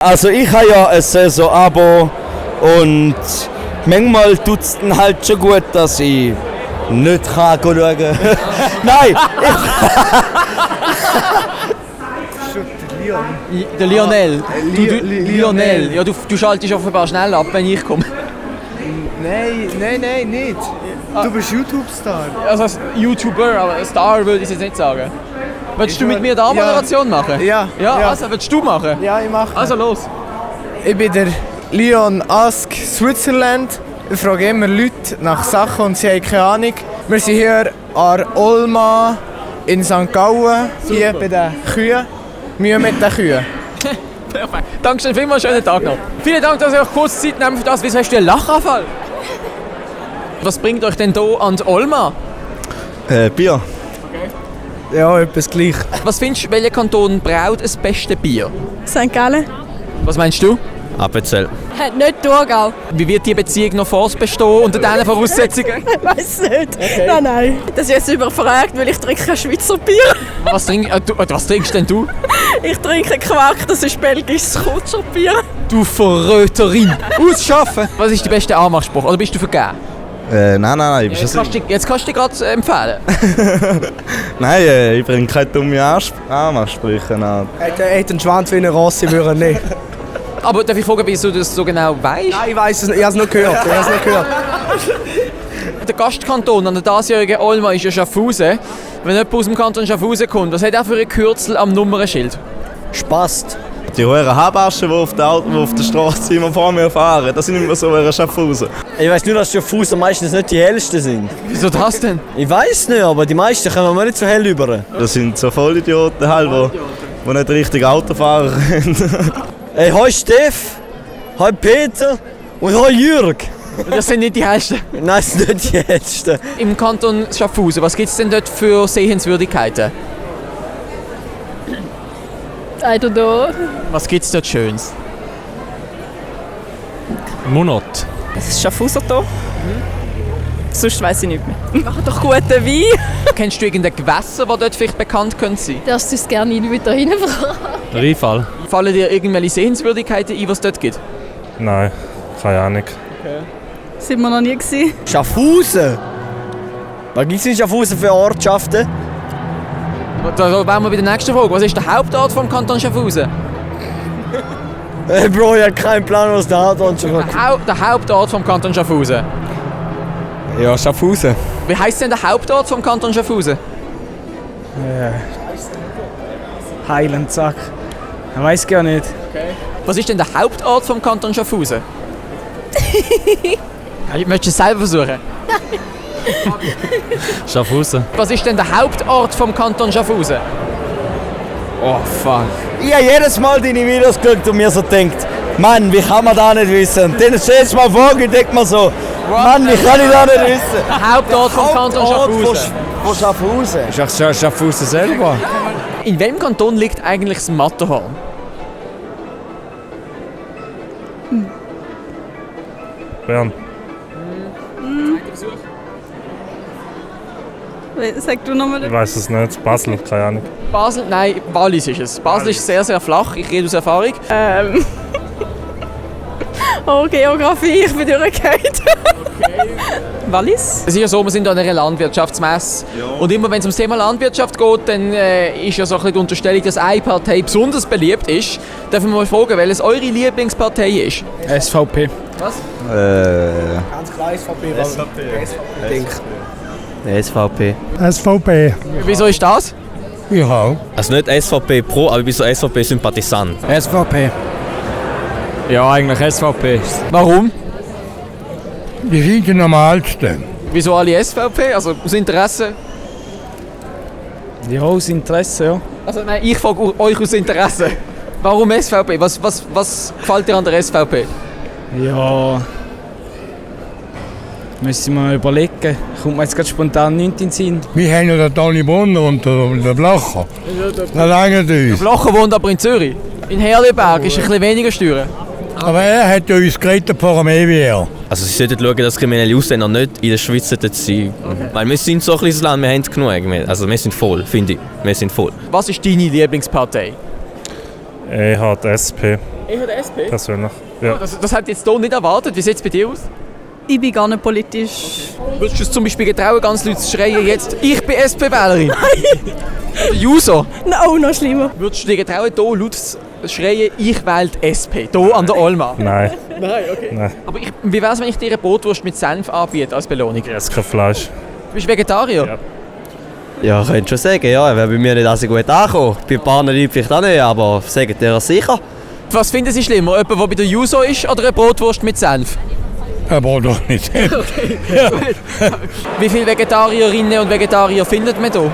Also ich habe ja ein Saison-Abo und manchmal tut es dann halt schon gut, dass ich nicht schauen kann. Nein! Der Lionel. Lionel. Ja, du schaltest offenbar schnell ab, wenn ich komme. Nein, nicht. Du bist YouTube-Star. Also als YouTuber, aber Star würde ich jetzt nicht sagen. Willst du mit mir da Moderation machen? Ja. Also willst du machen? Ja, ich mache. Also los. Ich bin der Leon Ask Switzerland. Ich frage immer Leute nach Sachen und sie haben keine Ahnung. Wir sind hier an Olma in St. Gallen, hier bei den Kühen. Mühe mit den Kühen. Perfekt. Dankeschön, vielmals, schönen Tag noch. Vielen Dank, dass ihr euch kurz Zeit nehmt für das. Wieso hast du einen Lachanfall? Was bringt euch denn hier an die Olma? Bier. Ja, etwas gleich. Was findest du, welcher Kanton braut das beste Bier? St. Gallen. Was meinst du? Appenzell. Nicht Thurgau. Wie wird die Beziehung noch fortbestehen unter diesen Voraussetzungen? Ich weiß nicht. Okay. Nein. Das ist jetzt überfragt, weil ich trinke kein Schweizer Bier. Was trinkst denn du? Ich trinke Quark, das ist belgisches Kutscherbier. Du Verräterin! Ausschaffen! Was ist der beste Anmachspruch? Oder bist du vergeben? Nein. Jetzt kannst du dich gerade empfehlen. Nein, ich bringe keine dummen Anmachsprüche an. Er hat einen Schwanz wie eine Rosse, würde er nicht. Aber darf ich fragen, wieso du das so genau weißt? Nein, ich weiß es nicht. Ich habe es nur gehört. Der Gastkanton an der diesjährigen Olma ist ja Schaffhausen. Wenn jemand aus dem Kanton Schaffhausen kommt, was hat er für ein Kürzel am Nummernschild? Spast. Die hohen Habaschen, die auf der Straße immer vor mir fahren, das sind immer so Schaffhausen. Ich weiss nur, dass Schaffhausen meistens nicht die hellsten sind. Wieso das denn? Ich weiss nicht, aber die meisten kommen mir nicht so hell rüber. Das sind so Vollidioten, die nicht richtig Auto fahren können. Hey, hi Steff, hi Peter und hi Jürg. Das sind nicht die hellsten. Nein, das sind nicht die hellsten. Im Kanton Schaffhausen, was gibt es denn dort für Sehenswürdigkeiten? I don't know. Was gibt es dort Schönes? Monat. Das ist Schaffhauser hier. Sonst weiss ich nicht mehr. Wir machen doch guten Wein. Kennst du irgendein Gewässer, das dort vielleicht bekannt könnte sein? Darfst du es gerne weiter hinfragen? Rheinfall? Fallen dir irgendwelche Sehenswürdigkeiten ein, was es dort gibt? Nein, keine Ahnung. Sind wir noch nie gewesen. Schaffhausen? Was gibt es in Schaffhausen für Ortschaften? Da wären wir bei der nächsten Frage. Was ist der Hauptort vom Kanton Schaffhausen? Hey Bro, ich habe keinen Plan, was der Hauptort schon Der Hauptort vom Kanton Schaffhausen. Ja, Schaffhausen. Wie heisst denn der Hauptort vom Kanton Schaffhausen? Highland, sag. Ich weiß gar nicht. Was ist denn der Hauptort vom Kanton Schaffhausen? Möchtest du es selber versuchen? Schaffhausen. Was ist denn der Hauptort vom Kanton Schaffhausen? Oh, fuck. Ich habe jedes Mal deine Videos geschaut und mir so gedacht, Mann, wie kann man das nicht wissen? Und dann stellst du mal vor und denkt man so, Mann, wie kann ich das nicht wissen? Der Hauptort vom Kanton Schaffhausen. Von Schaffhausen? Ist auch Schaffhausen selber? In welchem Kanton liegt eigentlich das Matterhorn? Bern. Sag du nochmal. Ich weiß es nicht. Basel, keine Ahnung. Basel? Nein, Wallis ist es. Basel ist sehr, sehr flach. Ich rede aus Erfahrung. Oh, Geografie, ich bin durchgefallen. Wallis? Es ist ja so, wir sind an einer Landwirtschaftsmesse. Und immer wenn es ums Thema Landwirtschaft geht, dann ist ja so ein bisschen die Unterstellung, dass eine Partei besonders beliebt ist. Darf ich mal fragen, welches eure Lieblingspartei ist? SVP. Was? Ganz klar SVP. SVP. SVP. Wieso ist das? Ich auch. Also nicht SVP Pro, aber ich bin so SVP-Sympathisant. SVP. Ja, eigentlich SVP. Warum? Die sind die normalsten. Wieso alle SVP? Also aus Interesse? Ja, aus Interesse, ja. Also nein, ich frage euch aus Interesse. Warum SVP? Was gefällt dir an der SVP? Ja. Müssen wir mal überlegen. Kommt mir jetzt gerade spontan nichts in den Sinn. Wir haben ja den Toni Brunner und den Blacher. Das reicht uns. Blacher wohnt aber in Zürich. In Herliberg ist ein bisschen weniger Steuern. Aber er hat ja uns gerettet vor dem EWR. Also sie sollten schauen, dass kriminelle Ausländer nicht in der Schweiz sein. Okay. Weil wir sind so ein kleines Land, wir haben genug. Also wir sind voll, finde ich. Wir sind voll. Was ist deine Lieblingspartei? Ich habe die SP. Eher der SP? persönlich. Ja. Das hat jetzt hier nicht erwartet. Wie sieht es bei dir aus? Ich bin gar nicht politisch. Würdest du es zum Beispiel getrauen, ganz laut zu schreien jetzt, ich bin SP-Wählerin? Nein! Oder Juso? No, noch schlimmer. Würdest du dir getrauen, hier laut zu schreien, ich wähle die SP, hier an der Olma? Nein, Nein, okay. nein. Aber wie wäre es, wenn ich dir eine Brotwurst mit Senf anbiete als Belohnung? Ich esse kein Fleisch. Du bist Vegetarier? Ja. Ja, könnt schon sagen, ja. Wäre bei mir nicht so gut angekommen. Bei ein paar Leuten vielleicht auch nicht, aber sagen dir sicher. Was finden Sie schlimmer? Jemand, der bei der Juso ist oder eine Brotwurst mit Senf? Aber doch nicht. Wie viele Vegetarierinnen und Vegetarier findet man hier?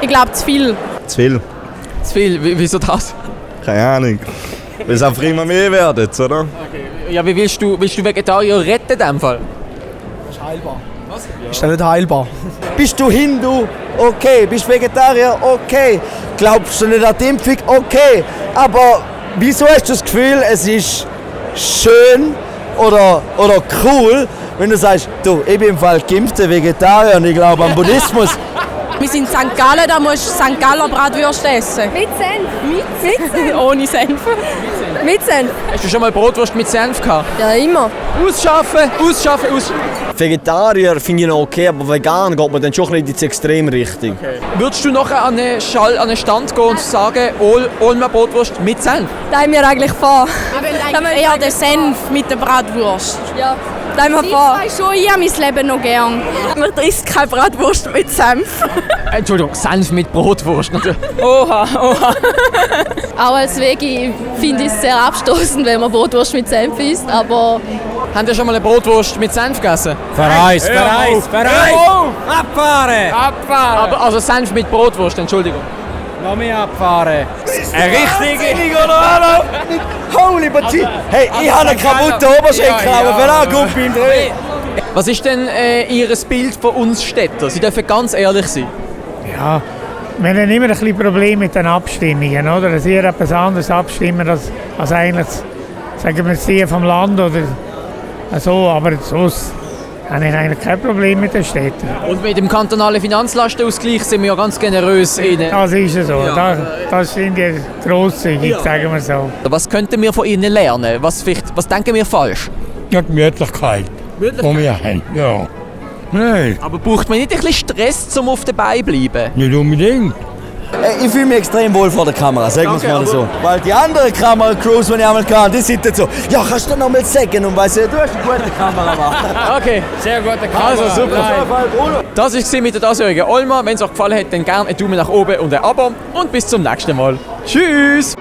Ich glaube zu viel. Zu viel. Zu viel. Wieso das? Keine Ahnung. Weil es einfach immer mehr werden, oder? Ja, wie willst du Vegetarier retten in diesem Fall? Ist das nicht heilbar? Bist du Hindu? Okay. Bist du Vegetarier? Okay. Glaubst du nicht an die Impfung? Okay. Aber wieso hast du das Gefühl, es ist schön oder cool, wenn du sagst, du, ich bin im Fall geimpfter Vegetarier und ich glaube an Buddhismus? Wir sind in St. Gallen, da musst du St. Galler Bratwürste essen. Mit Senf. Mit Senf. Ohne Senf. Mit Senf. Hast du schon mal Brotwurst mit Senf gehabt? Ja, immer. Ausschaffen! Vegetarier finde ich noch okay, aber vegan geht man dann schon ein bisschen ins Extremrichtung. Würdest du nachher an einen Stand gehen und sagen, Olma Brotwurst mit Senf? Da haben wir eigentlich vor. Eher den Senf mit der Bratwurst. Ja. Da haben wir Ich vor. weiß schon, ich habe mein Leben noch gern. Man isst keine Bratwurst mit Senf. Entschuldigung, Senf mit Brotwurst natürlich. Oha. Auch als Veggie finde ich es sehr abstoßend, wenn man Brotwurst mit Senf isst, aber Habt ihr schon mal eine Brotwurst mit Senf gegessen? Verreist! Abfahren! Aber, also Senf mit Brotwurst, Entschuldigung. Noch mehr abfahren! Eine richtige! Holy Bazi! Hey, ich habe einen kaputten Oberschenkel, aber wenn auch gut beim Drehen. Was ist denn Ihr Bild von uns Städter? Sie dürfen ganz ehrlich sein. Ja, wir haben immer ein bisschen Probleme mit den Abstimmungen, oder? Dass ihr etwas anderes abstimmen als eigentlich, sagen wir jetzt die vom Land oder so, aber sonst habe ich eigentlich kein Problem mit den Städten. Und mit dem kantonalen Finanzlastenausgleich sind wir ja ganz generös. Das ist es so, das sind die grosszügig, sagen wir so. Was könnten wir von Ihnen lernen? Was denken wir falsch? Ja, die Gemütlichkeit. Die wir haben, ja. Nein, Aber braucht man nicht ein bisschen Stress, um auf den Beinen zu bleiben? nicht unbedingt. Ich fühle mich extrem wohl vor der Kamera, sagen wir es mal so. Weil die anderen Kamera-Crews, die ich einmal hatte, die sind so, ja, kannst du noch mal sagen? Und weißt du, du hast eine gute Kamera gemacht. Okay, Sehr gute Kamera! also super. Das war mit der diesjährigen Olma. Wenn es euch gefallen hat, dann gerne einen Daumen nach oben und ein Abo. Und bis zum nächsten Mal. Tschüss!